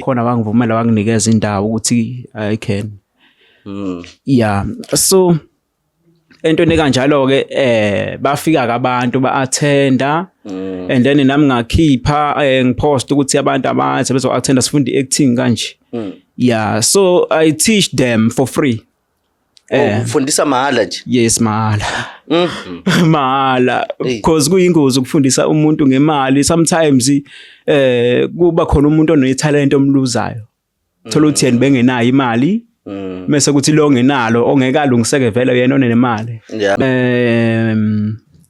Khona wangivumela, wanginikeza indawo ukuthi I can. Yeah, so entweni kanjalo ke bafika ke abantu ba-attenda and then nami ngakhipha ngipost ukuthi abantu abathi bezo-attenda, sifunde i-acting kanje. Yeah, so I teach them for free. Oh, ufundisa mahhala nje? Yes, mahala. Mahala, because kuyingozi ukufundisa umuntu ngemali. Sometimes kuba khona umuntu onetalent omluzayo, thola ukuthi yena bengenayo imali, bese kuthi lo ngenalo ongeke alungiseke vele yena onemali.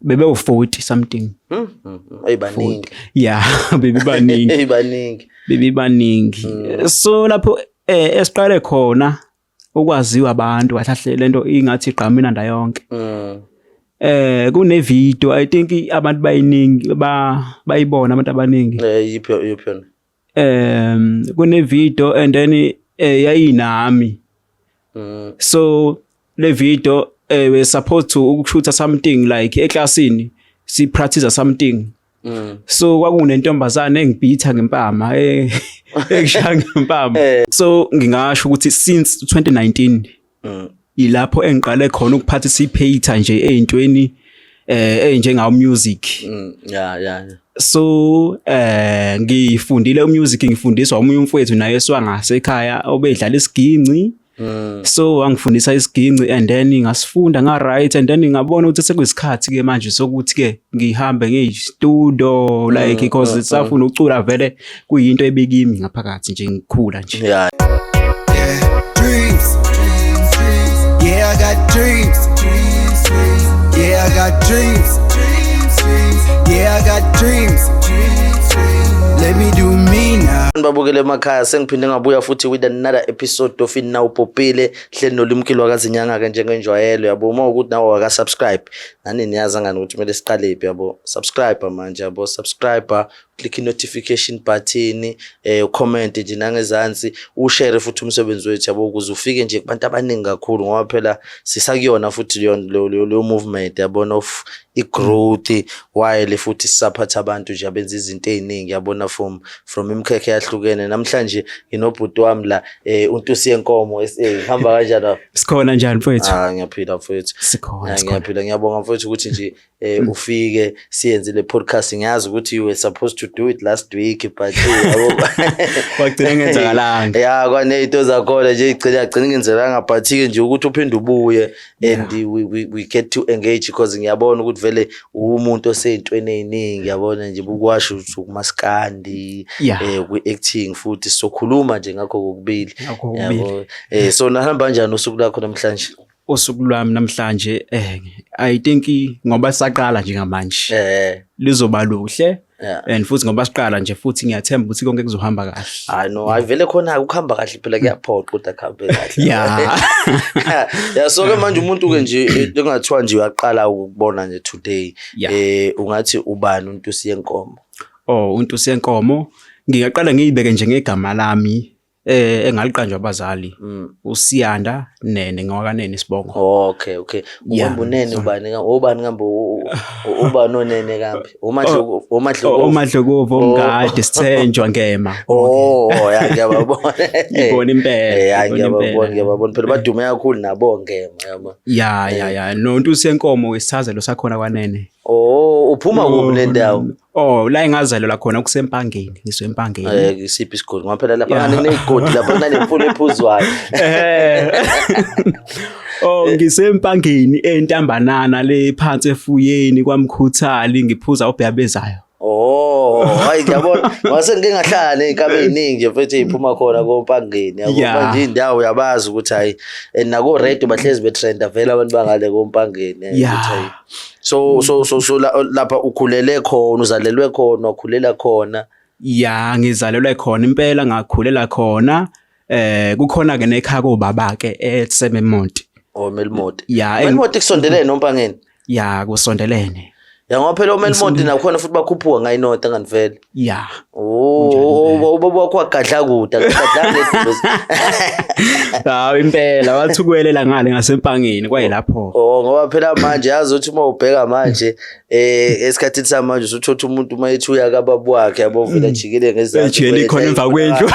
Bebe u40 something. Hey, baningi. Yeah, bebe baningi. Hey, baningi. Bebe baningi. So lapho esiqale khona ukwaziwa abantu kahle kahle, lento ingathi igqama inanda yonke. Kune video, I think abantu bayiningi ba bayibona, abantu abaningi. Yiphi yona? Kune video and then yayinami. So le video, we supposed to ukushutha something like eklasini, si practice something. So kwakunentombazane engibhitha ngempama, ekushaya ngempama. So ngingasho ukuthi since 2019 ilapho engiqale khona ukuparticipate nje ey'ntweni ey'njengawo music. So ngifundile umusic, ngifundiswa omunye umfowethu naye esiwangasekhaya obedlala isiginci. So wangifundisa isiginci and then ngasifunda nga right and then ngabona ukuthi sekuyisikhathi ke manje sokuthi ke ngihambe ngiyi-studio, like because safuna ukucula vele, kuyinto ebikimi ngaphakathi nje ngikhula nje. Yeah, dreams. Yeah, I got dreams. Yeah, I got dreams. Yeah, I got dreams. Let me do me now. Babukele emakhaya, sengiphinde ngabuya futhi with another episode of Inawu Popile, hleli noLimkile wakazinyanga ke njengenjwayelo, yabo. Uma ukuthi nawe waka subscribe nani, niyazi ngani ukuthi kumele siqale phi, yabo. Subscribe manje, yabo, subscribe, click i-notification button, comment nje nangezansi, ushare futhi umsebenzi wethu, yabo, ukuze ufike nje kubantu abaningi kakhulu, ngoba phela sisakuyona futhi leyo movement, yabona, of i-growth, while futhi sisaphatha abantu nje abenza izinto ey'ningi, yabona, from imikhakha eyahlukene. Namhlanje nginobhuti wami la, uNtusi Yenkomo SA. Hamba kanjani? Sikhona, njani mfowethu? Ah, ngiyaphila mfowethu. Sikhona. Ah, sikhona. Ngiyaphila, ngiyabonga mfowethu ukuthi nje ufike siyenze le podcast. Ngiyazi ukuthi you were supposed to do it last week, but yabo, Kwagcina ngenzakalanga. Ya, kwaney'nto zakhona nje igcine yagcina ingenzelanga, but ke nje ukuthi uphinde ubuye and we get to engage, because ngiyabona ukuthi vele umuntu osey'ntweni ey'ningi, yabona nje, bukwasho ukuthi ukumaskandi, kwi-acting futhi, sizokhuluma nje ngakho kokubili. Ngakho kokubili. Yabo. So nahamba kanjani usuku lakho namhlanje? Usuku lwami namhlanje, I think ngoba saqala njengamanje, lizoba luhle and futhi ngoba siqala nje futhi, ngiyathemba ukuthi konke kuzohamba kahle. Hayi no, hayi vele khona ukuhamba kahle phela kuyaphoqa ukuthi akuhambe kahle. Yeah, so ke manje umuntu ke nje engathiwa nje uyaqala ukubona nje today, ungathi ubani uNtusi Yenkomo? Oh, uNtusi Yenkomo, ngingaqala ngiyibeke nje ngegama lami engaliqanjwa abazali, uSiyanda Nene, ngowakaNene isibongo. Okay. Yeah. Ubamba uNene ubani ka ubani kambe, ubani onene kambe? Umadluko, umadluko. OMadlokovu, oMngadi, Sithenjwa, Ngema. Oh, ya, ngiyababona. Ngibona impela. Ya, ngibona ngiyababona, impela. Ngiyababona. Phela badume kakhulu nabo Ngema, yabo. Ya, noNtusi Yenkomo isithazelo sakhona kwaNene. Oh, uphuma kuphi le ndawo? Oh, la engazalelwa khona kusempangeni, ngisempangeni. Isiphi isigodi? Ngoba phela lapha ngane kuneyigodi lapha kunanemfulo ephuzwayo. Oh, ngisempangeni entambanana le phansi efuyeni kwaMkhuthali, ngiphuza ubheyabezayo. Oh, hayi ngiyabona. Ngase ngike ngahlala ney'nkabi ey'ningi nje mfethu ey'phuma khona koMpangeni. Yabo, manje indawo uyabazi ukuthi hayi, and nako radio bahlezi betrenda vele abantu bangale koMpangeni, ukuthi hayi. So lapha ukhulele khona, uzalelwe khona, wakhulela khona? Ya, ngizalelwe khona impela, ngakhulela khona. Kukhona ke nekhaya kobaba ke eSememonti. Oh, Melmoth. Ya. Melmoth kusondelene noMpangeni. Ya, kusondelene. Ya, ngoba phela oMelmoth nakhona futhi bakhuphuka ngayinota nganivele. Ya. Oh, ubaba wakho wagadla kude, akagadlanga eduze. Hawu impela wathi ukuwelela ngale ngasempangeni kwayilapho. Oh, ngoba phela manje yazi ukuthi uma ubheka manje esikhathini samanje usuthola umuntu uma ethi uya kababa wakhe, yabo, vele ajikele ngezansi. Ejikele khona emva kwendlu.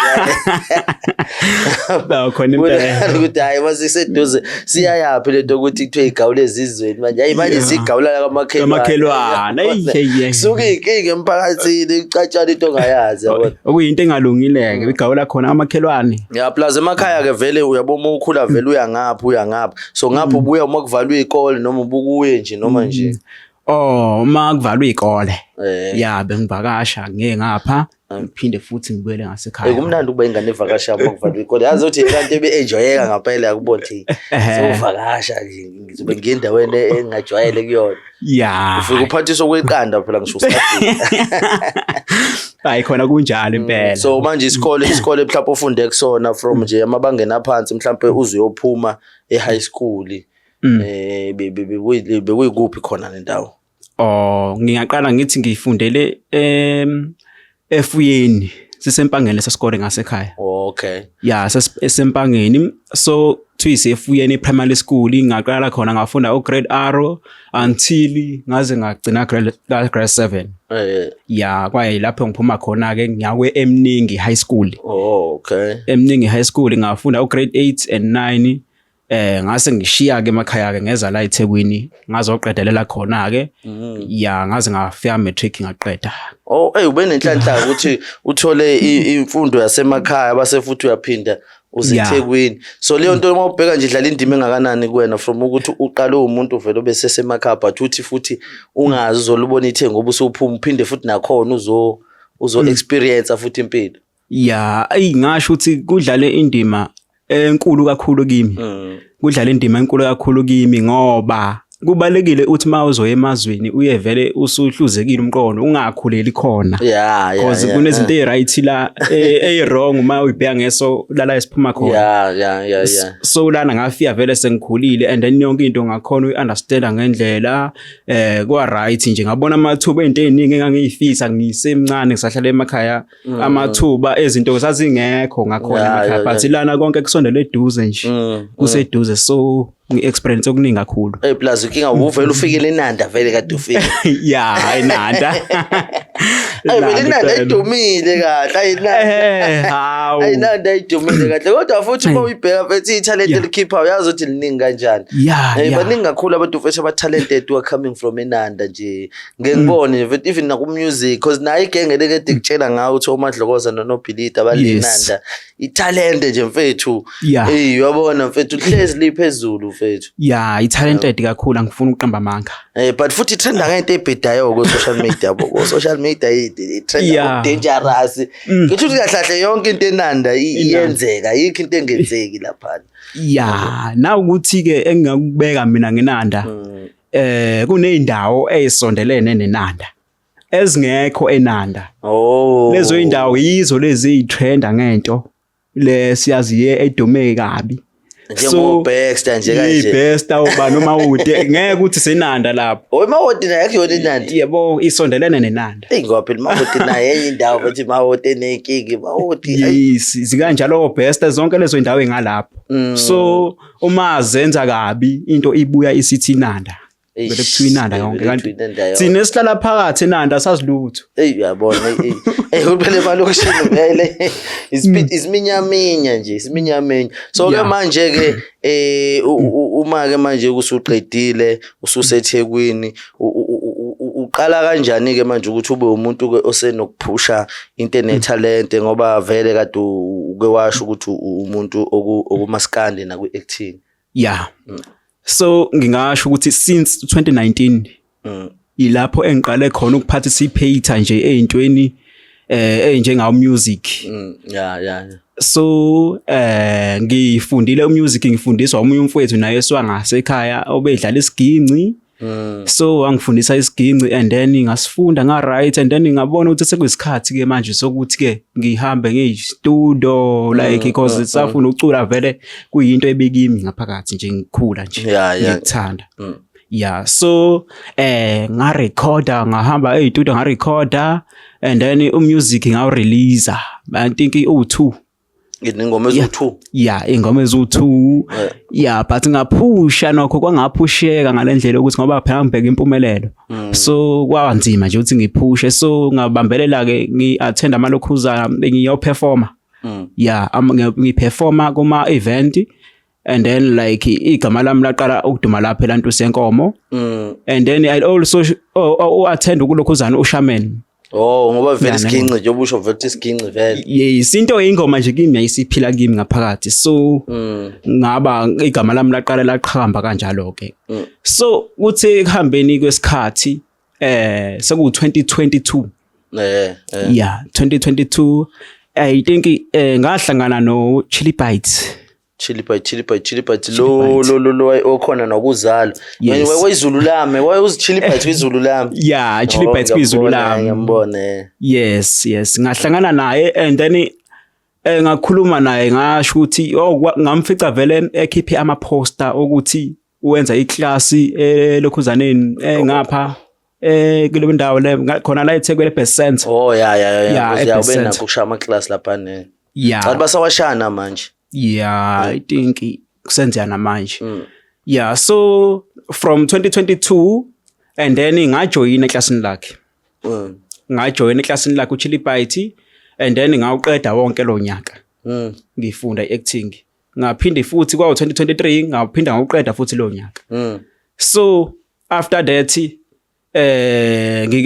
Ba khona impela. Ukuthi hayi, masiseduze siyayaphi lento ukuthi kuthiwe igawule ezizweni manje, hayi manje sigawula kamakhelwane. Kamakhelwane. Eyi, hey, hey. Suke inkinga emphakathini, icatshana into ongayazi, yabona. Okuyinto engalungile-ke igawula khona amakhelwane. Ya, plus emakhaya ke vele uyabona uma ukhula vele uya ngapha, uya ngapha, so ngapha ubuya uma kuvalwe ikole noma ubukuye nje noma nje? Oh, uma kuvalwe ikole. Ya, bengivakasha ngiye ngapha, ngiphinde futhi ngibuyele ngasekhaya. Kumnandi ukuba ingane evakasha uma kuvalwe ikole, yazi ukuthi kanti ebe-enjoyeka ngampela, yakubona ukuthi sewuvakasha nje, ngizobe ngiye endaweni engingajwayele kuyona. Ufike uphathiswe kweqanda phela ngisho usadile. Hayi, khona kunjalo impela. So manje isikole mhlawumbe ufunde kusona from nje amabangeni aphansi, mhlawumbe uze uyophuma e-high school, bekuyikuphi khona le ndawo? Oh, ngingaqala ngithi ngifundele efuyeni, sisempangeni leso sikole ngasekhaya. Ya, sesempangeni, so kuthiwa isefuyeni primary school. Ngaqala khona ngafunda u-grade R until ngaze ngagcina grade 7. Ya, kwaye lapho ngiphuma khona ke ngiyakwe Emningi High School. Oh, okay. Emningi High School ngafunda u-grade 8 and 9. Ngase ngishiya ke emakhaya ke, ngeza la eThekwini, ngazoqedelela khona ke. Ya, ngaze ngafika matric, ngaqeda. Oh, hey, ube nenhlanhla ukuthi uthole imfundo yasemakhaya base futhi uyaphinda uze eThekwini. So leyo nto uma ubheka nje idlala indima engakanani kuwena, from ukuthi uqale umuntu vele ube sesemakhaya, but uthi futhi ungazi uzolubona ithe ngoba usuphuma, uphinde futhi nakhona uzo experience futhi impilo? Ya, ayi, ngasho ukuthi kudlale indima enkulu kakhulu kimi. Kudlale indima enkulu kakhulu kimi ngoba kubalekile uthi uma uzoya emazweni uye vele usuhluzekile umqondo, ungakhuleli khona. Because kunezinto ey-right la ey-wrong uma uyibheka ngeso lala esiphuma khona. Yeah yeah yeah yeah So lana ngafika vele sengikhulile and then yonke into ngakhona uyi-understanda ngendlela kwa right nje, ngabona amathuba into eziningi engangiyifisa ngisemncane ngisahlala emakhaya, amathuba ezinto zazingekho ngakhona emakhaya, but lana konke kusondele eduze nje, kuseduze, so ngi-experience okuningi kakhulu. Hey, plus inkinga uvele ufikele eNanda vele kade ufike. Ya, eNanda. Ayi, vele iNanda idumile kahle, ayinanda. Hawu. Ayinanda idumile kahle, kodwa futhi uma uyibheka mfethu ithalente elikhiphayo, uyazi ukuthi liningi kanjani. Baningi kakhulu abantu mfethu aba-talented who are coming from eNanda nje. Ngeke ngibone nje mfethu even naku-music, cause nayo igenge lekade kutshela ngawo ukuthi oMadlokoza noNobhilita balenanda. Ithalente nje mfethu. Hey, uyabona mfethu, lihlezi liphezulu mfethu. Ya, i-talented kakhulu, angifuni ukuqamba amanga. But futhi itrenda ngento ebhedayo ku social media, yabo. Ku social media itrenda dangerous. Ngisho ukuthi kahle kahle yonke into eNanda iyenzeka, ayikho into engenzeki lapha. Ya, na ukuthi ke engingakubeka mina ngeNanda, kuneyindawo ezisondelene neNanda ezingekho eNanda. Lezo indawo yizo lezi ezitrenda ngento le siyazi edume kabi. Njengo Baxter nje kanje. Yi-Baxter uba noma ude ngeke ukuthi senanda lapho. Oh, Mawoti naye akuyona iNanda. Yebo, isondelene neNanda. Eyi, ngoba phela Mawoti naye enye indawo futhi, Mawoti enenkinga, Mawoti. Yes, zikanjalo Baxter, zonke lezo indawo engalapho. So uma zenza kabi into ibuya isithi iNanda. Vele kuthiwa iNanda yonke, kanti thina esihlala phakathi eNanda sazi lutho. Eyi, uyabona, eyi, phela emalokishini vele isiminyaminya nje, isiminyaminya. So ke manje ke uma ke manje usuqedile ususeThekwini, uqala kanjani ke manje ukuthi ube umuntu ke osenokuphusha into enethalente, ngoba vele kade uke washo ukuthi umuntu okumaskandi nakwi-acting? Yeah. So ngingasho ukuthi since 2019 ilapho engiqale khona ukuparticipate nje eyintweni enjengawo music. Yeah yeah yeah. So ngifundile umusic, ngifundiswa omunye umfowethu naye esiwangasekhaya obedlala isiginci. So wangifundisa isiginci and then ngasifunda nga right and then ngabona ukuthi sekuyisikhathi ke manje sokuthi ke ngihambe ngiyi-studio, like because safuna ukucula vele, kuyinto ebikimi ngaphakathi nje ngikhula nje ngikuthanda. Yeah, so nga recorda, ngahamba e-studio, nga recorda and then umusic ngawu release, I think u2. Ingoma eziwu-2. Yeah, ingoma eziwu-2. Yeah, but ngaphusha nokho, kwangaphusheka ngalendlela ukuthi ngoba phela ngibheka impumelelo, so kwanzima nje ukuthi ngiphushe. So ngabambelela ke, ngi-attend amalokhuza, ngiyoperforma. Yeah, ngiperforma kuma event and then like igama lami laqala ukuduma lapha elantusi yenkomo. And then I also attend kulokhuzana uShaman. Oh, ngoba vele Yeah, isiginci nje obusho vele ukuthi isiginci vele. Yes, into ingoma nje kimi yayisiphila kimi ngaphakathi, so ngaba igama lami laqala laqhakamba kanjalo ke. So kuthi ekuhambeni kwesikhathi, seku 2022. Yeah, 2022 I think, ngahlangana no Chili Bites. Chili Bite, Chili Bite, Chili Bite, lo lo okhona nokuzalo. Yes. Wayizulu lami, waye Chili Bite kwizulu lami. Yeah, Chili Oh, Bites kwizulu ngiyambona, lami. Ngiyambona. Yes, ngahlangana naye and then ngakhuluma naye, ngasho ukuthi oh, ngamfica vele ekhiphe ama poster ukuthi wenza iclass elokhuzaneni ngapha kule ndawo le khona la eThekwini eBest Center. Oh yeah. Yeah, Because yeah, eBest ube Center. nakho ukushaya ama class lapha ne. Yeah. Kanti basawashana manje. Yeah, I think kusenzeka namanje. Yeah, so from 2022 and then ngajoyina eclassini lakhe. Ngajoyina eclassini lakhe uChili Bite and then ngawuqeda wonke lo nyaka. Ngifunda iacting. Ngaphinde futhi kwawo 2023 ngaphinda ngawuqeda futhi lo nyaka. So after that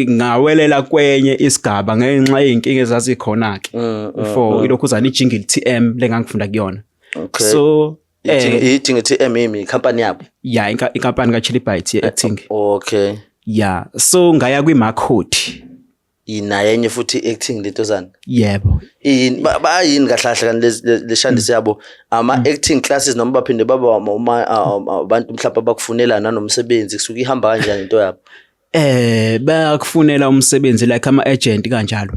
ngawelela kwenye isigaba ngenxa yey'nkinga ezazikhona ke for ilokhuzana iJingle TM lengangifunda kuyona. So Ijingle TM yimi company yabo. Yeah, inkampani kaChili Bite ye-acting. Yeah, so ngaya kwiMakhodi. Inayo enye futhi acting lentozana. Yebo. Yini bayini kahle kahle kanti leshandisi yabo, ama acting classes noma baphinde baba abantu mhlawumbe abakufunela nanomsebenzi, kusuke ihamba kanjani into yabo? Bayakufunela umsebenzi, like ama agent kanjalo.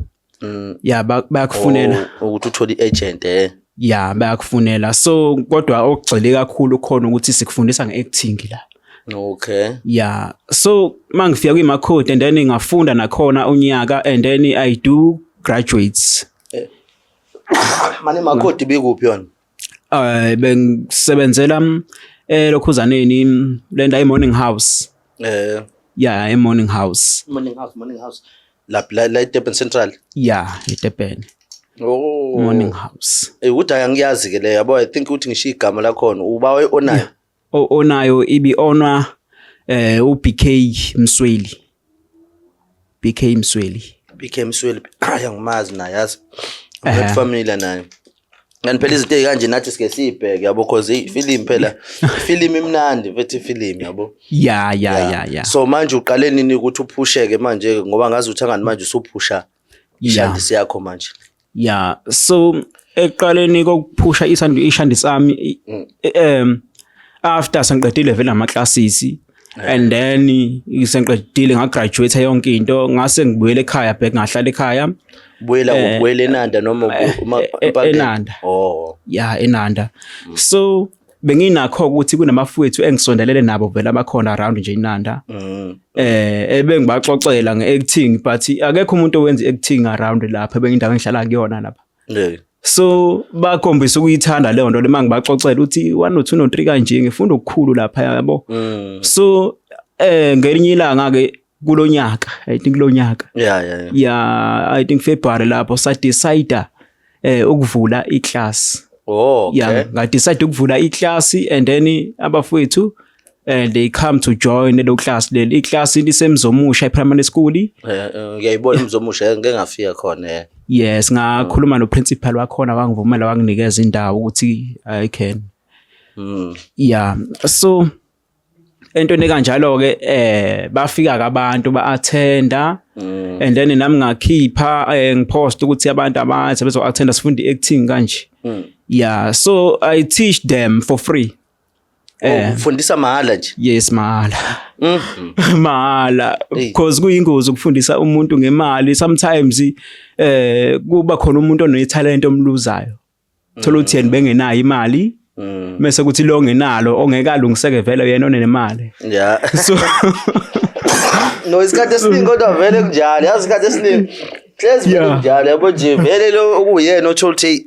Yeah, bayakufunela. Oh, ukuthi uthole i-agent. Yeah, bayakufunela. So kodwa okugxile kakhulu khona ukuthi sikufundisa nge-acting la. Yeah, so mangifika kwiMakhodi and then ngafunda nakhona unyaka and then I do graduates. Manje Makhodi bikuphi yona? Bengisebenzela elokhuzaneni lenda i-Morning House. Yeah, i-Morning House. Morning House, Morning House. La eDurban Central. Yeah, eDurban. Oh. Morning House. Ukuthi angiyazi ke le yabo, I think ukuthi ngishiya igama lakhona uba onayo. Onayo ibi onwa uBK Msweli. BK Msweli. BK Msweli ayangimazi naye yazi. I'm not familiar naye. Kanti phela izinto ezikanje nathi sike siyibheke yabo, cause ifilimu phela, ifilimu imnandi mfethu, ifilimu yabo. Yeah. So manje uqale nini ukuthi uphusheke manje, ngoba ngazi ukuthi angani manje usuphusha ishandisi yakho manje? Yeah, so ekuqaleni kokuphusha ishandi sami after sengiqedile vele ama classes and then sengiqedile ngagraduate yonke into, ngase ngibuyele ekhaya back, ngahlala ekhaya. Buyela, ubuyele eNanda noma uma Empangeni? eNanda. Oh. Yeah, eNanda. So benginakho ukuthi kunamafowethu engisondelele nabo vele abakhona around nje iNanda. Ebengibaxoxela ngeacting, but akekho umuntu owenza iacting around lapha bengindawo engihlala kuyona lapha. So bakhombisa ukuyithanda leyo nto le mangibaxoxela ukuthi 1 no 2 no 3 kanje, ngifunda okukhulu lapha yabo. So ngelinye ilanga ke kulonyaka, I think kulonyaka. Yeah. Yeah, I think February lapho sa decide ukuvula iclass. Oh, okay. Yeah, nga decide ukuvula iclass and then abafowethu they come to join lo class leli. Iclass lisemzomusha primary school. Ngiyayibona umzomusha, ngeke ngafika khona. Yes, ngakhuluma no principal wakhona, wangivumela, wanginikeza indawo ukuthi I can. Yeah, so entweni kanjalo ke bafika ke abantu ba attenda and then nami ngakhipha ngipost ukuthi abantu abathi bezo attenda, sifunda acting kanje. Yeah, so I teach them for free. Oh, ufundisa mahhala nje. Yes, mahala. Mahala because kuyingozi ukufundisa umuntu ngemali. Sometimes kuba khona umuntu onetalent omluzayo. Thola ukuthi yena bengenayo imali mase kuthi lo ongenalo ongeke alungiseke vele yena onemali. So No, isikhathi esiningi kodwa vele kunjalo. Yazi isikhathi esiningi hlezi vele kunjalo yabo nje, vele lo okuyena othola ukuthi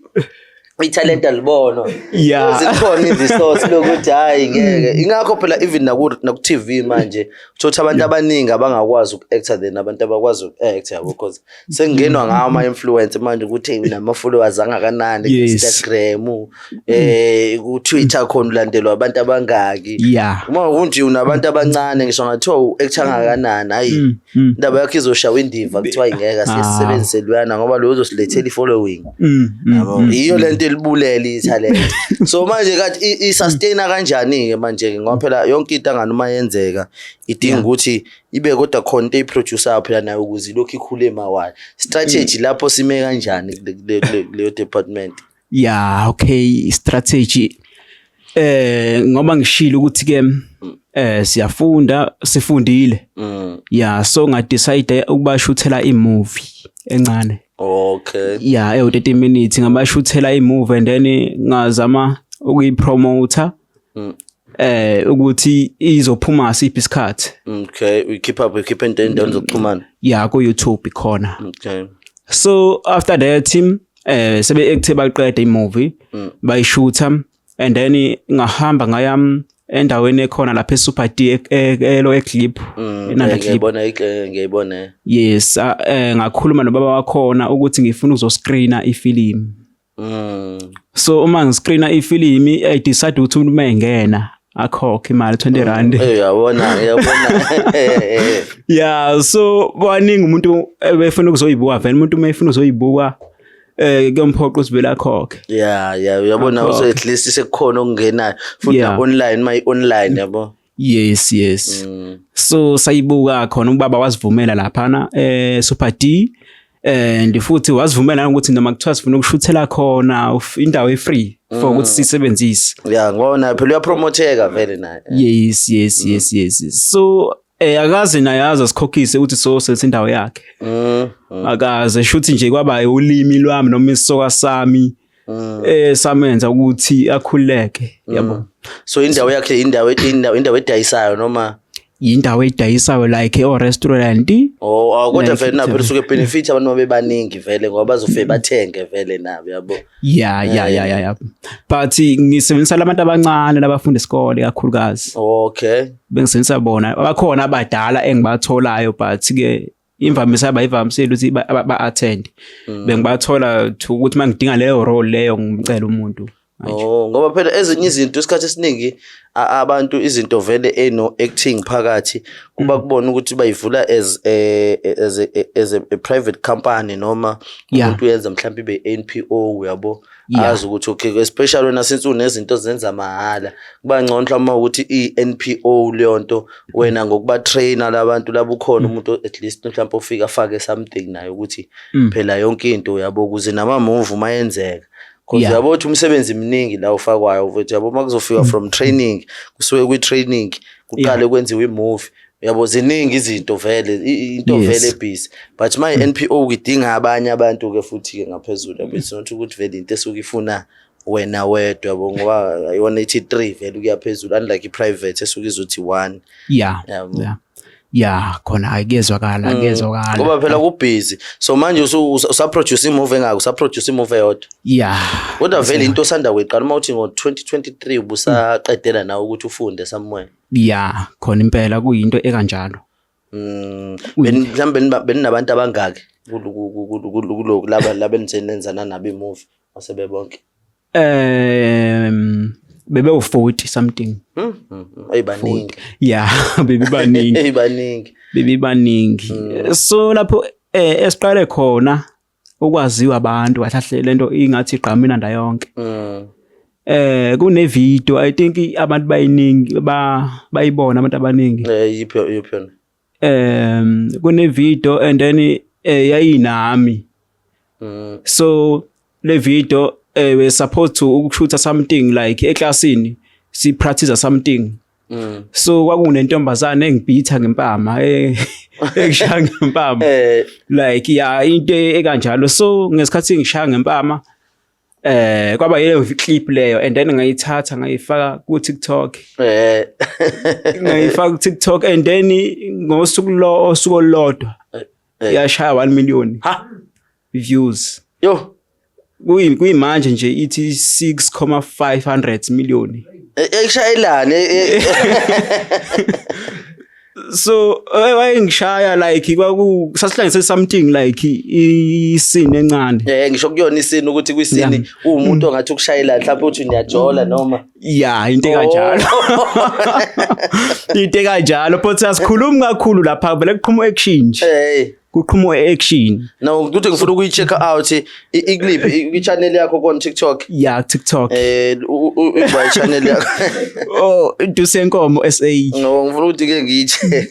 hey, Ithalente alibonwa. Zikhona i-resource lokuthi hayi, ngeke. Ingakho phela even naku-TV manje uthola abantu abaningi abangakwazi uku-acta than abantu abakwazi uku-act, yabo, because sekungenwa ngawo ama-influence manje ukuthi unama-followers angakanani ku-Instagram, ku-Twitter khona ulandelwa abantu abangaki. Uma kunje unabantu abancane, ngisho ngathiwa u-acta kangakanani, hayi, indaba yakho izoshawa indiva, kuthiwa ingeke asisebenzise luyana ngoba lo uzosilethela i-following. Yabo, iyo lento elibulele ithalente. So manje kathi i-sustaina kanjani-ke manje-ke, ngoba phela yonke into angani uma yenzeka idinga ukuthi ibe kodwa khona into eyiproduce-ayo phela nayo ukuze ilokhu ikhule mawala. Strategy lapho sime kanjani kuleyo department? Yeah, okay, strategy, ngoba ngishilo ukuthi ke siyafunda, sifundile. Yeah, so nga-decide ukubashuthela i-movie encane. Yeah, ewu 30 minutes ngabashuthela i-movie and then ngazama ukuyipromota ukuthi izophuma siphi isikhathi. Okay, we keep up, we keep endaweni zokuxhumana. Yeah, ku YouTube ikhona. So after that sebe ekuthe baqeda i-movie, bayishutha and then ngahamba ngaya endaweni ekhona lapha eSuper D, elo eClip, eNanda Klip. Ngiyayibona, ngiyayibona. Yes, ngakhuluma nobaba wakhona ukuthi ngifuna ukuzoscreena ifilimu. So uma ngiscreena ifilimu, I decide ukuthi umuntu uma engena akhokhe imali, R20. Uyabona, uyabona. Yeah, so kwaningi umuntu ebefuna ukuzoyibuka vele, umuntu uma efuna ukuzoyibuka kuyomphoqa ukuthi vele akhokhe. Yeah, uyabona. Akhokhe. Also at least sekukhona okungenayo futhi online, my online, yabo. Yes. So sayibuka khona, ubaba wasivumela laphana Super D and futhi wasivumela ukuthi noma kuthiwa sifuna ukushuthela khona, indawo e-free for ukuthi sisebenzise. Yeah, ngoba naye phela uyapromotheka vele naye. Yes, so akaze naye aze sikhokhise ukuthi so sethi indawo yakhe. Akaze shuthi nje kwaba ulimi lwami noma isisoka sami samenza ukuthi akhululeke, yabo. So indawo yakhe, indawo edayisayo noma? Indawo edayisayo, like o restaurant. Oh, kodwa Like vele nabo lisuke benefit abantu babe baningi vele ngoba bazofike bathenge vele nabo, yabo. Yeah, but ngisebenzisa labantu abancane labafunda isikole kakhulukazi. Bengisebenzisa bona. Bakhona abadala engibatholayo, but ke imvamisa abayivamisile ukuthi ba-attend. Bengibathola to ukuthi mangidinga leyo role leyo, ngicela umuntu. Oh, ngoba phela ezinye izinto isikhathi esiningi abantu izinto vele eno acting phakathi kuba kubona ukuthi bayivula as a private company noma umuntu uyenza mhlawumbe ibe NPO, uyabo, azi ukuthi okay, especially wena since unezinto zenza mahhala, kuba ngcono mhlawumbe ukuthi i-NPO leyo nto wena ngokuba trainer labantu labo, ukhona umuntu at least mhlawumbe ofika afake something naye ukuthi phela yonke into, uyabo, ukuze nama move mayenzeka. Cause uyabo ukuthi umsebenzi mningi la ufakwayo mfethu, uyabo, uma kuzofika from training, kusuke kwi-training kuqale kwenziwe i-movie, uyabo, ziningi izinto vele, into vele ebhizi, but my NPO idinga abanye abantu-ke futhi-ke ngaphezulu, yabo. It's not ukuthi vele into esuke ifuna wena wedwa, yabo, ngoba ayona ithi three vele ukuya phezulu, unlike i-private esuke izothi one. Yabo. Yeah, khona hayi, kuyezwakala, kuyezwakala. Ngoba phela kubhizi. So manje usaproduce i-movie engaka, usaproduce i-movie eyodwa? Yeah. Kodwa vele into osanda kuyiqala, uma uthi ngo-2023 ubusaqedela nawe ukuthi ufunde somewhere. Yeah, khona impela kuyinto ekanjalo. Mhlawumbe beninabantu abangaki kuloku laba laba enisenenzana nabo i-movie masebebonke? Bebe u40 something. Eyi, baningi. Yeah, bebe baningi. Eyi, baningi. Bebe baningi. So lapho esiqale khona ukwaziwa abantu kahle kahle, lento ingathi igqama inanda yonke. Kune video, I think abantu bayiningi ba bayibona abantu abaningi. Yiphi yona? Kune video and then yayinami. So le video, we supposed to ukushutha something like eklasini, si practice something. So kwakunentombazane engibhitha ngempama, engishaya ngempama. Like, yeah, into ekanjalo. So ngesikhathi ngishaya ngempama, kwaba yileyo clip leyo and then ngayithatha ngayifaka ku TikTok. Ngayifaka ku TikTok and then ngosuku lo osuku olodwa yashaya 1 million Ha views. Yo. Kuyimanje nje ithi 6.500 million. Ekushayelani? So wayengishaya like kwaku sasihlanganise something like iscene encane. Ngisho kuyona iscene ukuthi kwiscene uwumuntu ongathi ukushayelana, mhlawumbe uthi niyajola noma Yeah, into kanjalo. Into kanjalo, but asikhulumi kakhulu lapha, vele kuqhuma action nje. Hey. Kuqhuma action. No, ukuthi ngifuna ukuyi-check out ikliphi i-channel yakho kon TikTok? Yeah, TikTok. Uba i-channel yakho. Oh, Ntusenkomo SA. No, ngifuna ukuthi ke ngiyi-check.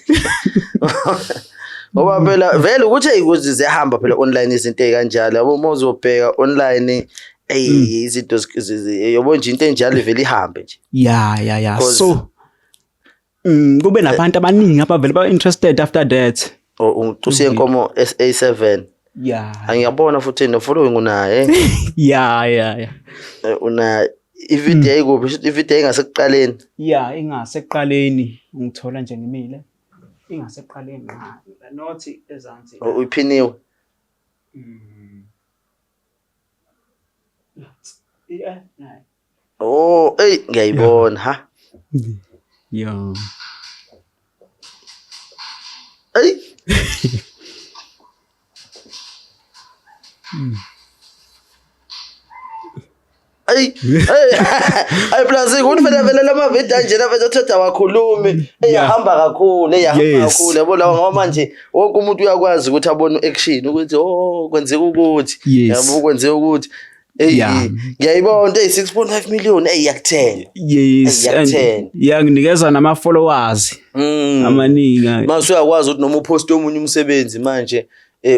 Ngoba phela vele ukuthi hey ziyahamba phela online izinto ezikanjalo. Yabo, uma uzobheka online, ey, izinto yabo nje into enjalo ivele ihambe nje. Yeah. So kube nabantu abaningi abavele ba interested after that. Untusiyenkomo SA7. Yeah. Angiyabona futhi no following unaye. Yeah. Una ivideo ayikuphi? Ivideo ingasekuqaleni. Yeah, ingasekuqaleni, ngithola nje ngimile. Ingasekuqaleni, not ezansi. Uyiphiniwe. Yeah, nayi. Oh, ey, ngiyayibona ha. Yeah. Ey. Ey, hey, ay, plus ukuthi vele vele lama video anjena vele uthatha wakhulumi, eyahamba kakhulu, eyahamba kakhulu, yabo lawa, ngoba manje wonke umuntu uyakwazi ukuthi abone action ukuthi oh, kwenzeka ukuthi, yabo, kwenzeka ukuthi. Ey, ngiyayibona into eyi 6.5 million, ey, yakuthenga. Yes, and Yakuthenga. yanginikeza nama followers amaningi. Mase uyakwazi ukuthi noma upost omunye umsebenzi manje,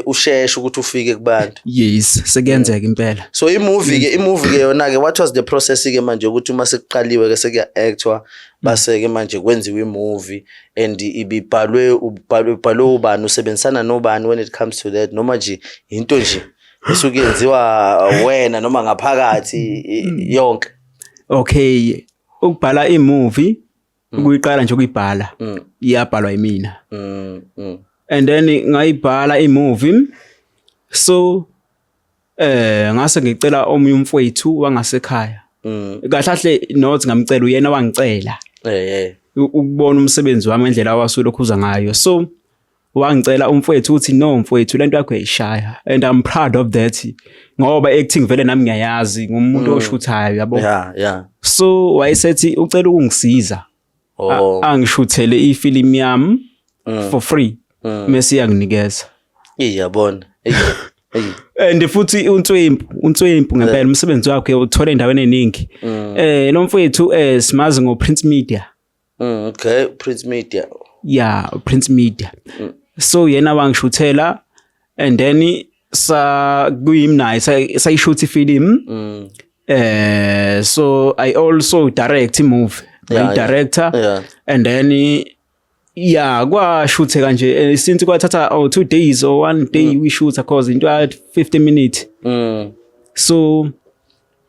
usheshe ukuthi ufike kubantu. Yes, sekuyenzeka impela. So i-movie ke yona ke, what was the process ke manje ukuthi uma sekuqaliwe ke sekuya actwa, base ke manje kwenziwe i-movie, and ibibhalwe, ubhalwe ubani, usebenzisana nobani when it comes to that, noma nje into nje esuke yenziwa wena noma ngaphakathi yonke? Okay, ukubhala i-movie, ukuyiqala nje ukuyibhala, iyabhalwa yimina. And then ngayibhala i-movie, so ngase ngicela omunye umfowethu wangasekhaya. Kahle kahle not ngamcela, uyena wangicela ukubona umsebenzi wami ngendlela awasulokhuza ngayo. So wangicela umfowethu ukuthi, "No mfowethu, lento yakho uyayishaya," and I'm proud of that ngoba acting vele nami ngiyayazi, ngumuntu oshuthayo, yabo. So wayesethi ucela ukungisiza, angishuthele ifilimu yami for free, mase iyanginikeza. Iyabona. Ey. Ey. And futhi uNtswempu, uNtswempu ngempela umsebenzi wakhe uthola endaweni eningi. Lo mfowethu simazi ngo Prince Media. Okay, Prince Media. Yeah, Prince Media. So yena wangishuthela and then sa kuyimi naye sayishutha ifilimu. So I also direct movie. Director. And then yeah, kwashutheka nje, since kwathatha oh 2 days or 1 day we shoot, cause into ya 50 minutes. So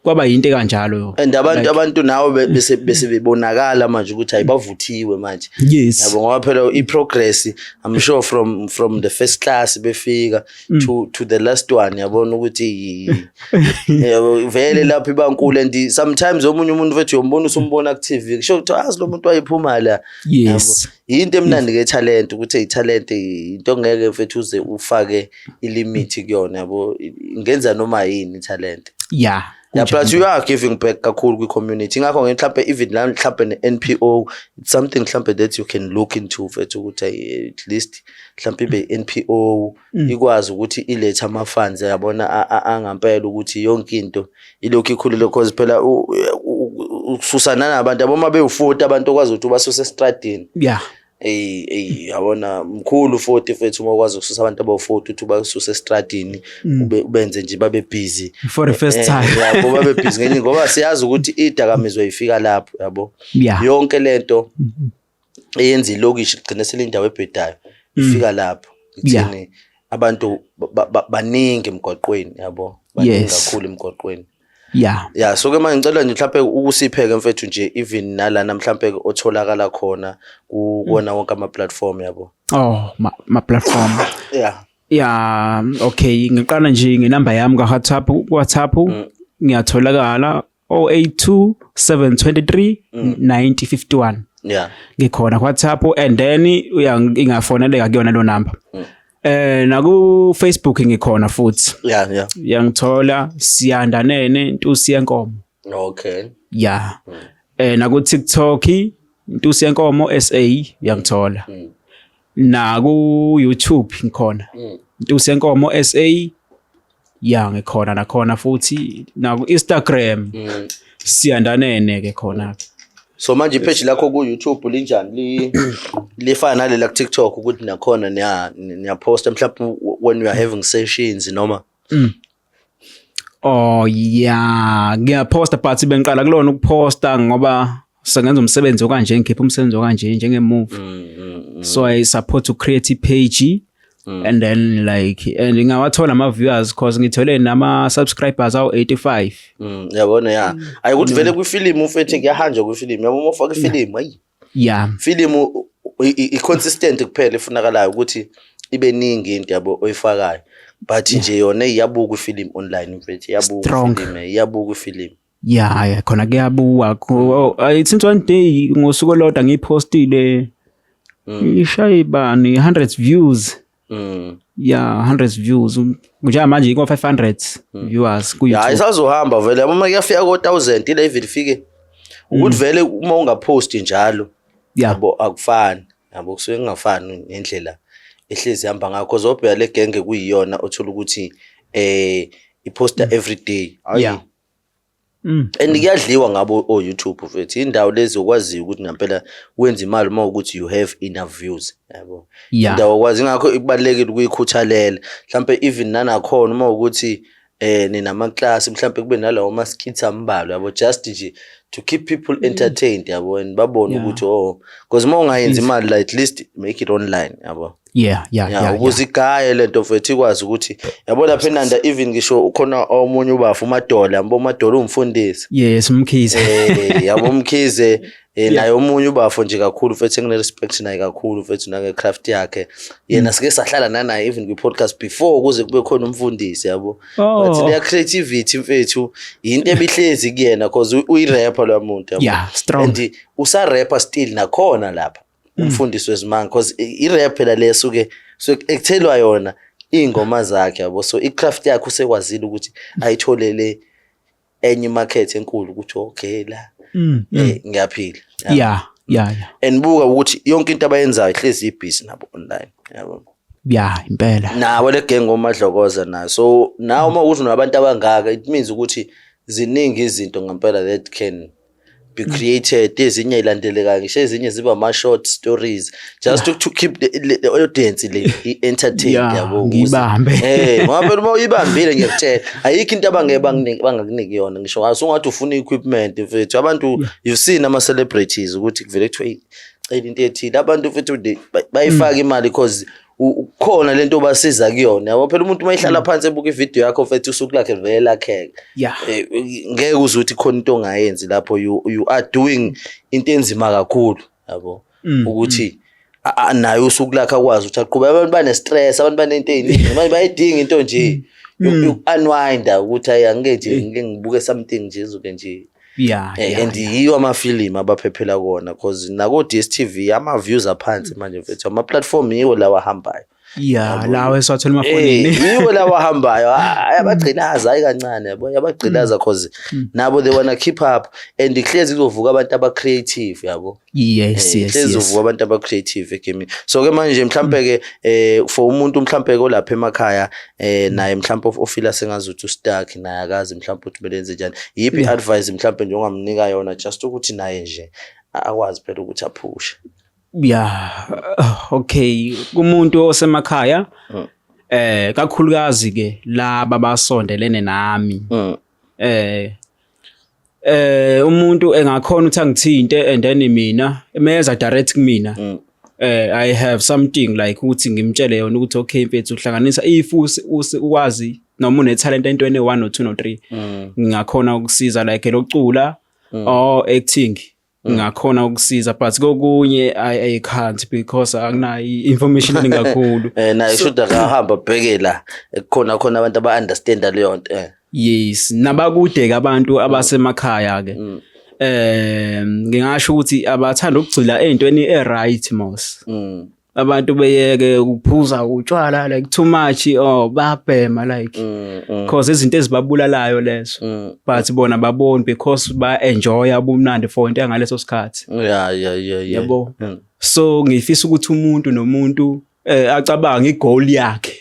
kwaba yinto kanjalo. And abantu nawe bese bebonakala manje ukuthi ayibavuthiwe manje. Yes. Yabo, ngoba phela i-progress, I'm sure from the first class befika to the last one, yabona ukuthi yabo vele lapho ibankulu, and sometimes omunye umuntu mfethu uyombona, usumbona ku TV, kusho ukuthi azi lo muntu wayiphuma la. Yes. Yabo, into emnandi ke talent ukuthi i-talent into ongeke mfethu uze ufake ilimit kuyona, yabo, ingenza noma yini i-talent. Yeah, but you are giving back kakhulu kwi-community, ingakho mhlawumbe even la mhlawumbe ne-NPO, it's something mhlawumbe that you can look into mfethu, ukuthi at least mhlawumbe ibe i-NPO ikwazi ukuthi ilethe ama-funds, yabona, angampela ukuthi yonke into ilokhu ikhulile, cause phela ususana nabantu, yabo, uma bewu-40 abantu okwazi ukuthi ubasuse estradini. Ey ey, yabona, mkhulu 40 mfethu, uma ukwazi ukususa abantu abawu-40 ukuthi ubasuse estradini, ube ubenze nje babe busy For the first time. Yabo, babe busy ngenye, ngoba siyazi ukuthi idakamizwa ifika lapho, yabo. Yonke lento eyenza ilokishi ligcine selindawo ebhedayo ifika lapho ikuthini abantu baningi emgwaqweni, yabo, baningi kakhulu emgwaqweni. Yeah, so ke manje ngicela nje mhlawumbe ukusipheke mfethu nje even nalana mhlawumbe otholakala khona kuwona wonke ama platform, yabo. Oh, ma platform. Yeah. Ya, okay, ngiqala nje ngenamba yami ka WhatsApp, WhatsApp ngiyatholakala 082 723 9051. Ngikhona ku WhatsApp and then ingafoneleka kuyona lo number. Naku Facebook ngikhona futhi. Uyangithola Siyanda Nene Ntusi Yenkomo. Yeah. Naku TikTok Ntusi Yenkomo SA uyangithola. Naku YouTube ngikhona. Ntusi Yenkomo SA, ya, ngikhona nakhona futhi naku Instagram Siyanda Nene ke khona. So manje ipage lakho ku YouTube linjani? Lifana nalela ku TikTok ukuthi nakhona niyaposta mhlawumbe when you are having sessions noma? Oh yeah, ngiyaposta but bengiqala kulona ukuposta ngoba sengenza umsebenzi okanje, ngikhipha umsebenzi okanje njenge-movie. So I support to create a page and then like and ngawathola ama viewers cause ngithole nama subscribers awu 85. Yabona, ya, ayi ukuthi vele kwifilimu mfethu kuyahanjwa kwifilimu, yabo, uma ufaka ifilimu, ayi, filimu i-consistent kuphela efunakalayo ukuthi ibe ningi into, yabo, oyifakayo, but nje yona iyabuka ifilimu online mfethu, iyabuka. Strong. Ifilimu iyabuka ifilimu. Yeah, khona kuyabuka. Oh, since one day, ngosuku olodwa ngiyipostile, ishaye bani 100 views. Yeah, 100 views. Njengamanje iko 500 viewers ku Ya, YouTube. isazohamba vele, yabo, uma kuyafika ko-1000 i-level ifike ukuthi vele uma ungaphosti njalo, yabo, akufani, yabo, kusuke kungafani ngendlela ehlezi ihamba ngakho, cause obheka le genge kuyiyona othola ukuthi iposta every day. Hayi. And kuyadliwa ngabo o-YouTube mfethu, indawo lezi okwaziyo ukuthi ngempela wenza imali uma ukuthi you have enough views, yabo. Indawo okwazi, ingakho kubalulekile ukuyikhuthalela, mhlampe even nanakhona uma ukuthi ninama-class, mhlampe kube nalawo ma-skits ambalwa, yabo, just nje to keep people entertained, yabo, and babone ukuthi oh, because uma ungayenzi imali la, at least make it online, yabo. Yeah. Ukuze igaye lento mfethu, ikwazi ukuthi, yabo, lapha eNanda even ngisho ukhona omunye ubafu uMadola, yabo, uMadola umfundisi. Yes, Mkhize. Yabo, uMkhize, naye omunye ubafo nje kakhulu mfethu engine respect naye kakhulu mfethu nange craft yakhe. Yena sike sahlala nanaye even kwi podcast before kuze kube khona umfundisi, yabo. But leya creativity mfethu into ebihlezi kuyena cause uyi-rapper lo muntu, yabo. Yeah, strong. And usa-rapper still nakhona lapha umfundisi wezimanga cause i-rap phela le suke so ekuthelwa yona iy'ngoma zakhe, yabo, so i-craft yakhe usekwazile ukuthi ayitholele enye imarket enkulu ukuthi okay la ngiyaphila. And buka ukuthi yonke into abayenzayo ihlezi ibhizi nabo online, yabo. Yeah, impela. Nawo le gang oMadlokoza nayo, so nawe uma ukuthi unabantu abangaka, it means ukuthi ziningi izinto ngempela that can be created, ezinye ilandeleka ngisho ezinye ziba ama-short stories just to keep the audience le i-entertained, yabo, Ngiyibambe. Ngoba phela uma uyibambile, ngiyakutshela, ayikho into abangeke bangakuniki yona, ngisho asungathi ufuna i-equipment mfethu. Abantu, you've seen ama-celebrities ukuthi kuvele kuthiwe, "Hey, cela into ethile," abantu mfethu bayifaka imali because kukhona lento obasiza kuyona, yabo. Phela umuntu uma ehlala phansi ebuka ividiyo yakho mfethu, usuku lakhe livele lakheke. Ngeke uze uthi khona into ongayenzi lapho, you are doing into enzima kakhulu, yabo, ukuthi naye usuku lakhe akwazi ukuthi aqhube. Abantu bane-stress, abantu banento ey'ningi manje, bayidinga into nje yoku-unwinda ukuthi hayi, angike nje ngike ngibuke something nje ezoke nje. And yiyo amafilimu abaphephela kona cause nako-DStv ama-views aphansi manje mfethu, ama-platform yiwo lawa ahambayo. Yeah, lawo esiwathola emafonini. Yiwo lawa ahambayo. Ayabagqilaza, hayi kancane, yabo, ayabagqilaza cause nabo they wanna keep up and kuhlezi kuzovuka abantu aba-creative, yabo. Hlezi uvuka abantu aba-creative egamini. So ke manje mhlampe ke for umuntu mhlampe ke olapha emakhaya naye mhlampe ofila sengazuthi ustuck, naye akazi mhlampe ukuthi kumele enze njani, yiphi i-advice mhlampe nje ongamnika yona just ukuthi naye nje akwazi phela ukuthi aphushe? Yeah, okay, kumuntu osemakhaya, kakhulukazi ke laba basondelene nami, umuntu engakhona ukuthi angithinte and then mina emeza direct kumina, I have something like ukuthi ngimtshele yona ukuthi okay mfethu, uhlanganisa if ukwazi noma une talent entweni 1 no 2 no 3, ngingakhona ukusiza like lokucula or acting. Ngakhona ukusiza, but kokunye I can't because akunayo i-information eningi kakhulu. Naye should akahamba abheke la khona khona abantu aba-understanda leyo nto. Yes, nabakude ke abantu abasemakhaya ke, ngingasho ukuthi abathanda ukugxila ey'ntweni e-right mos. Abantu beyeke ukuphuza utshwala like too much or babhema like, cause izinto ezibabulalayo lezo, but bona baboni because ba-enjoya ubumnandi for into yangaleso sikhathi. Yabo. So ngifisa ukuthi umuntu nomuntu acabange i-goal yakhe,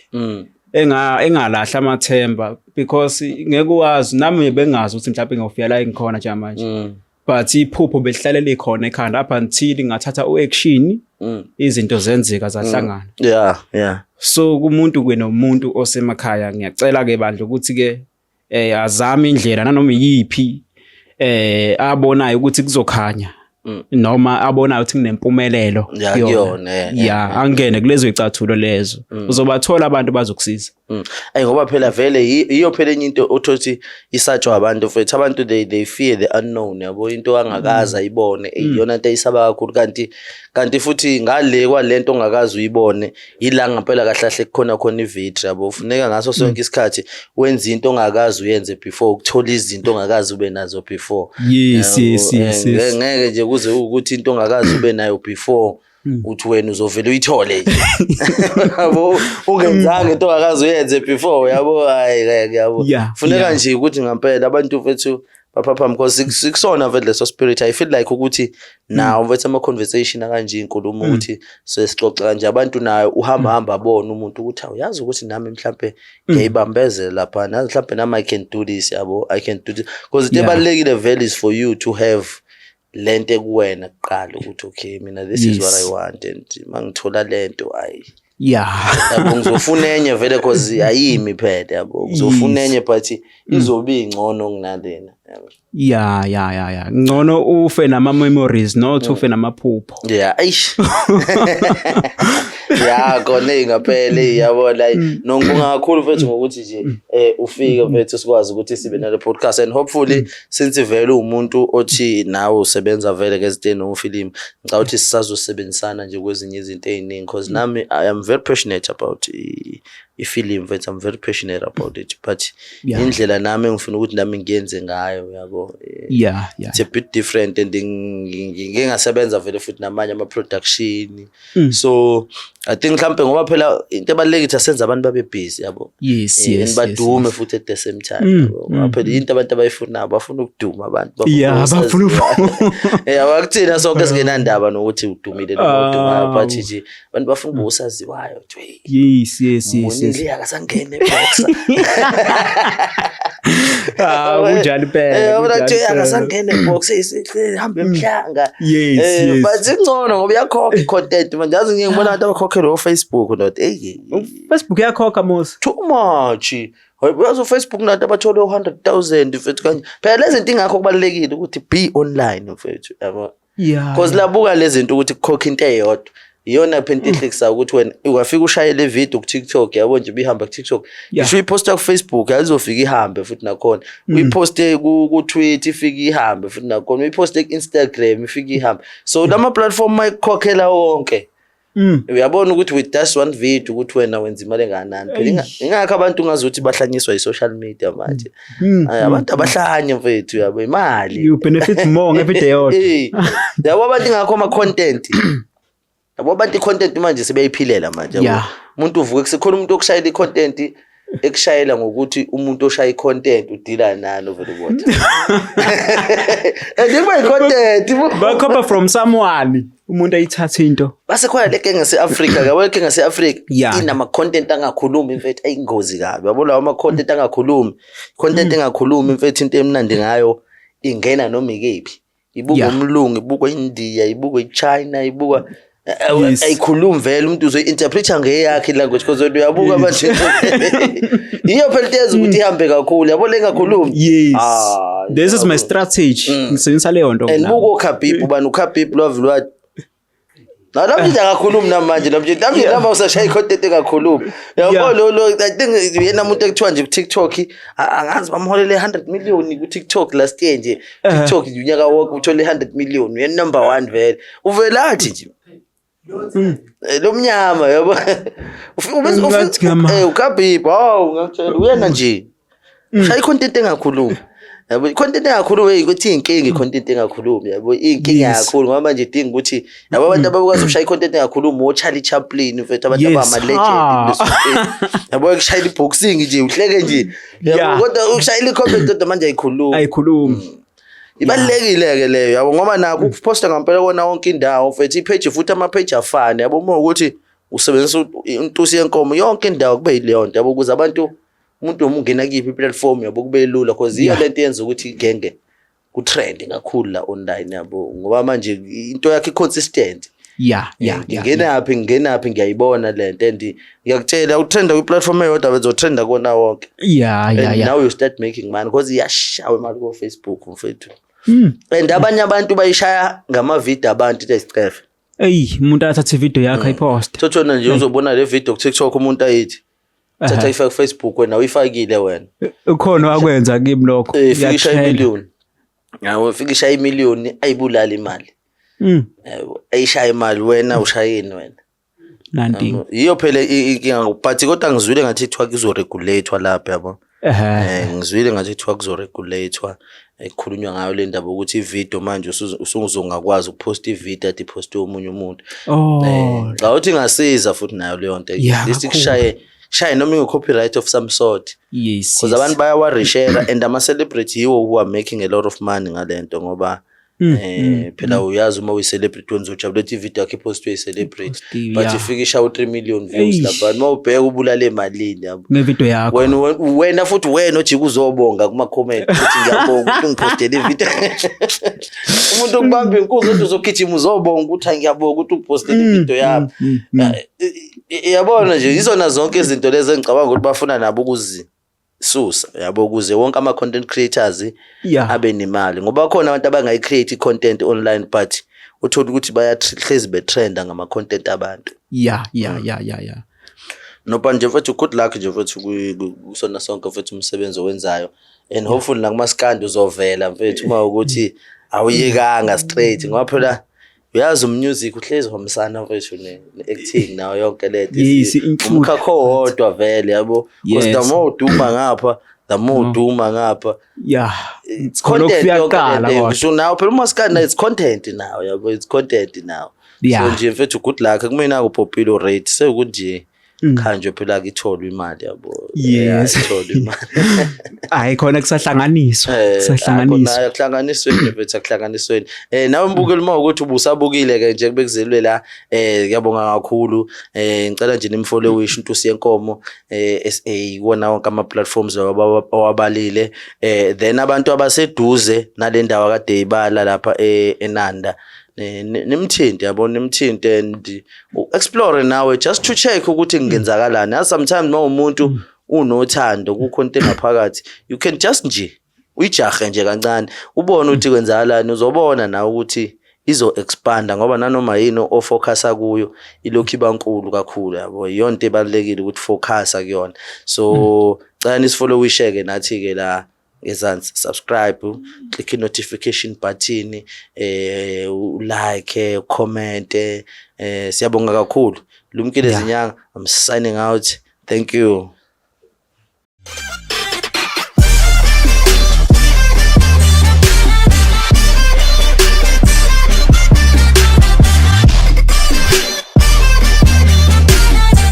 engalahla amathemba, because ngeke wazi, nami bengazi ukuthi mhlawumbe ngiyofika la engikhona njengamanje, but iphupho belihlale likhona ekhanda up until ngathatha u-action, izinto zenzeka zahlangana. So kumuntu ke nomuntu osemakhaya, ngiyacela ke bandla ukuthi ke azame indlela nanoma iyiphi abonayo ukuthi kuzokhanya noma abonayo ukuthi kunempumelelo kuyona, ya, angene kulezo icathulo lezo, uzobathola abantu bazokusiza. Ayi, ngoba phela vele yiyo phela enye into othothi isatshwa abantu mfethu. Abantu they fear the unknown, yabo, into angakaze ayibone, iyona nto ayisaba kakhulu, kanti futhi ngale kwalento ongakaze uyibone yila ngempela kahle kahle kukhona khona i-victory, yabo. Ufuneka ngaso sonke isikhathi wenze into ongakaze uyenze before, ukuthola izinto ongakaze ube nazo before. Yabo, ngeke nje kuze ukuthi into ongakaze ube nayo before uthi wena uzovela uyithole nje, yabo, ungenzanga into ongakaze uyenze before, yabo. Hayi, ngeke, yabo. Funeka nje ukuthi ngempela abantu mfethu baphaphama, because sikusona vele leso spirit. I feel like ukuthi nawo mfethu ama-conversation akanje, inkulumo ukuthi sesixoxa kanje, abantu nayo uhamba hamba abone umuntu ukuthi awuyazi ukuthi nami mhlampe ngiyayibambezela lapha, nazi mhlampe nami I can do this, yabo, I can do this, because into ebalulekile vele is for you to have lento ekuwena kuqala ukuthi okay, mina this is what I want, and mangithola lento, ayi, yabo, ngizofuna enye vele, cause ayimi phela, yabo, ngizofuna enye, but izobe ingcono kunalena, yabo. Ya, ngcono ufe nama memories, not ufe namaphupho. Yeah, eish, ya, kona ngaphela, yabo, like no, ngibonga kakhulu mfethu ngokuthi nje ufike mfethu, sikwazi ukuthi sibe nale podcast, and hopefully since vele umuntu othi nawe usebenza vele ngezinto ezinomfilimu, ngicabanga ukuthi sisazosebenzisana nje kwezinye izinto ey'ningi, because nami I am very passionate about i-film mfethu. I'm very passionate about it, but indlela nami engifuna ukuthi nami ngiyenze ngayo, yabo, it's a bit different, and ngike ngasebenza vele futhi namanye ama-production, so I think mhlampe ngoba phela into ebalulekile asenze abantu babe busy, yabo. And badume futhi at the same time, yabo. Ngoba phela into abantu abayifunayo, bafuna ukuduma abantu, bafuna bafuna ukusaziwa. Abakuthina sonke singenandaba nokuthi udumile noma udumayo, but nje abantu bafuna ukuba usaziwayo, ukuthi hey, mbonile akasangene eboxer. Ah, kunjalo impela. Yabona, kunjalo nje impela. akasangene ebox, hamba emhlanga. But ingcono ngoba iyakhokha i-content manje, yazi, ngike ngibona abantu abakhokhelwa o-Facebook not, hey. Facebook iyakhokha mos. Too much. Hayi, uyazi uFacebook nabantu abathole u-100,000 mfethu kanje. Phela lezi zinto ingakho kubalulekile ukuthi be online mfethu, yabo, because labuka lezi zinto ukuthi kukhokha into eyodwa, iyona phela into ehlekisayo ukuthi wena ungafika ushaye le video ku-TikTok, yabo, nje ibihamba ku-TikTok, ngisho uyiposta ku-Facebook ayizofika ihambe futhi nakhona, uyiposte ku-Twitter ifike ihambe futhi nakhona, uyiposte ku-Instagram ifike ihambe. So lama platform mayikukhokhela wonke, uyabona ukuthi with just one video ukuthi wena wenza imali engakanani phela. Ingakho abantu ungazuthi bahlanyiswa i-social media manje. Ayi, abantu abahlanye mfethu, yabo, imali. You benefit more ngevideo eyodwa. Yabo, abantu ingakho ama-content, yabo, abantu i-content manje sebeyiphilela manje, yabo. Umuntu uvuke kusekhona umuntu okushayela i-content, ekushayela ngokuthi umuntu oshaya i-content udila nani vele kodwa, and kuba i-content. Bakhopha from someone, umuntu ayithatha into. Base khona le genge yase-Afrika, yabo, le genge yase-Afrika inama-content angakhulumi mfethu, ayingozi kabi, yabo, lawo ama-content angakhulumi, content engakhulumi mfethu, into emnandi ngayo ingena noma ikephi, ibukwa umlungu, ibukwa India, ibukwa iChina, ibukwa ayikhulumi vele, umuntu uzoyi-interpreta ngeyakhe language, because wena uyabuka manje, iyo phela into yenza ukuthi ihambe kakhulu, yabo, le engakhulumi. Ah, this is my yabo. strategy, ngisebenzisa leyo nto And nami. buka uKhabib, ubani uKhabib lwavele Na namhlanje akakhulumi namanje, namhlanje namhlanje nama usashaya i-content engakhulumi. Yabo lo I think yena umuntu ekuthiwa nje ku-TikTok angazi bamholele 100 million ku-TikTok last year nje. TikTok nje unyaka wonke uthole 100 million, uyena number 1 vele. Uvelathi nje. Lo mnyama yabo. Ngathi ngama- Ukhabhibha, hawu ngakutshela uyena nje. Shaya i-content engakhulumi. Yabo i-content engakhulumi hey ukuthi inkinga i-content engakhulumi yabo inkinga kakhulu ngoba manje idinga ukuthi yabo abantu abakwazi ukushaya i-content engakhulumi o Charlie Chaplin mfethu abantu abama legend kuleso stage. Yabo ukushayela i-boxing nje uhleke nje. Yabo kodwa ukushayela i-comment kodwa manje ayikhulumi. Ayikhulumi. Ibalulekile ke leyo yabo ngoba nakho ukuphosta ngempela kona wonke indawo mfethu i-page futhi ama-page afane yabo uma ukuthi usebenzisa intusi yenkomo yonke indawo kube yileyo nto yabo ukuze abantu umuntu noma ungena kuyiphi i-platform yabo kube lula because iyo lento yenza ukuthi igenge ku-trend kakhulu la online yabo ngoba manje into yakhe i-consistent. Ngingenaphi ngingenaphi ngiyayibona lento and ngiyakutshela utrenda kwi-platform eyodwa bezotrenda kona wonke. And now you start making money because iyashawa imali ko-Facebook mfethu. And abanye abantu bayishaya ngamavidiyo abantu into eyisicefe. Eyi umuntu athathe ividiyo yakhe ayiposte. Thothona nje uzobona le video ku-TikTok umuntu ayithi thatha ifake ku-Facebook wena uyifakile wena. Ukhona wakwenza kimi lokho. Ifike ishaya imiliyoni. Yabo ifike ishaya imiliyoni ayibulala imali. Ayishaya imali wena ushayeni wena. Nanti. Yiyo phela inkinga but kodwa ngizwile ngathi kuthiwa kuzoregulatewa lapha yabo. Ngizwile ngathi kuthiwa kuzoregulatewa ekukhulunywa ngayo le ndaba ukuthi ivideo manje usuzongakwazi ukuposta ivideo ade iposte omunye umuntu. Cha uthi ingasiza futhi nayo leyo nto. Yeah, At least kakhulu. kushaye shaye noma ingu-copyright of some sort. Yes. Because abantu bayawarishera and ama-celebrity yiwo who are making a lot of money ngale nto ngoba phela uyazi uma uyi-celebrity wenza ujabule ukuthi ivideo yakho ipostwe yi-celebrity Ipostiwe, but yeah. ifike ishaye u-3 million views Eish. lapha uma ubheka ubulale emalini yabo. Ngevideo yakho. Wena wena futhi wena ojika uzobonga kuma-comment ukuthi ngiyabonga ukuthi ungipostele ivideo. Umuntu okubamba inkunzi uthi uzogijima uzobonga ukuthi hayi ngiyabonga ukuthi ungipostele ivideo yami. Yabona nje izona zonke izinto lezi engicabanga ukuthi bafuna nabo ukuzisusa yabo ukuze wonke ama-content creators abe nemali ngoba khona abantu abangayi-create i-content online but uthola ukuthi bayahlezi betrenda ngama-content abantu. No but nje mfethu good luck nje mfethu kusona sonke mfethu umsebenzi owenzayo and hopefully nakumaskandi uzovela mfethu uma ukuthi awuyekanga straight ngoba phela uyazi umusic uhlezi uhambisana mfethu ne-acting nayo yonke le nto. Yes, include. Umkhakha owodwa vele yabo because the more uduma ngapha the more uduma ngapha. It's Khona content okufika yonke kuqala le nto. kodwa. So now phela umaskandi it's content now yabo it's content now. So nje mfethu good luck kumina kupopile rate sekuthi nje khanjwe phela itholwe imali yabo. Itholwe imali. Hayi khona kusahlanganiswa, kusahlanganiswa. Khona kuhlanganisweni mfethu akuhlanganisweni. Nawe mbukeli uma ukuthi ubusabukile ke nje kubekuzelwe la ngiyabonga kakhulu. Ngicela nje nimfollow Intusi Yenkomo SA kuwona wonke ama platforms owabalile. Then abantu abaseduze nale ndawo kade ibala lapha eNanda nimthinte yabo nimthinte and explore nawe just to check ukuthi kungenzakalani. Yazi sometimes uma umuntu unothando kukho into engaphakathi you can just nje uyijahe nje kancane ubone ukuthi kwenzakalani uzobona nawe ukuthi izo expanda ngoba nanoma yini ofocusa kuyo ilokhu iba nkulu kakhulu yabo. Iyona into ebalulekile ukuthi focusa kuyona. So cela nisifollowishe ke nathi ke la ngezansi, subscribe, click i notification button, like, comment. Siyabonga kakhulu. Lumkile Zinyanga, I'm signing out. Thank you.